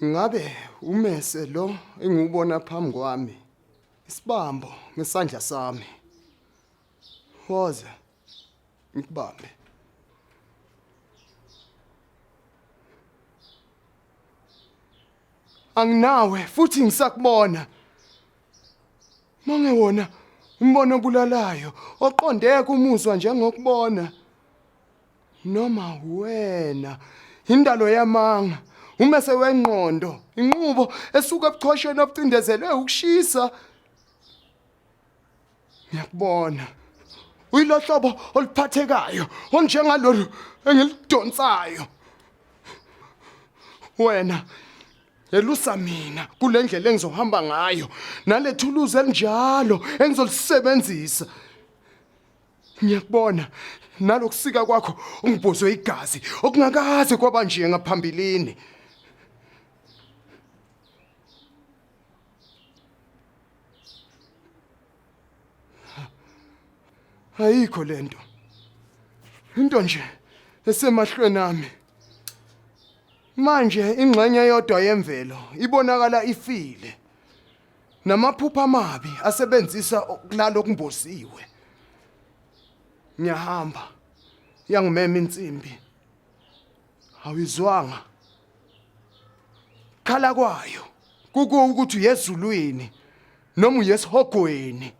Ngabe umese lo engiwubona phambi kwami isibambo ngesandla sami. Woza ngikubambe. Anginawe futhi ngisakubona. Mangewona umbono obulalayo oqonde kumuzwa njengokubona. Noma wena indalo yamanga umese wengqondo inqubo esuka ebuchosheni obucindezelwe ukushisa ngiyakubona uyilohlobo oluphathekayo onjengalolu engilidonsayo wena elusa mina kule ndlela engizohamba ngayo nalethuluzi elinjalo engizolisebenzisa Ngiyakubona nalokusika kwakho ungibhozwe igazi okungakaze kwaba nje ngaphambilini. Ayikho lento. Into nje esemahlweni ami. Manje ingxenye yodwa yemvelo ibonakala ifile. Namaphupho amabi asebenzisa ukulala okumbosiwe. Ngiyahamba. Yangimema insimbi. Awizwanga. Khala kwayo kuko ukuthi uyezulwini noma uyesihogweni.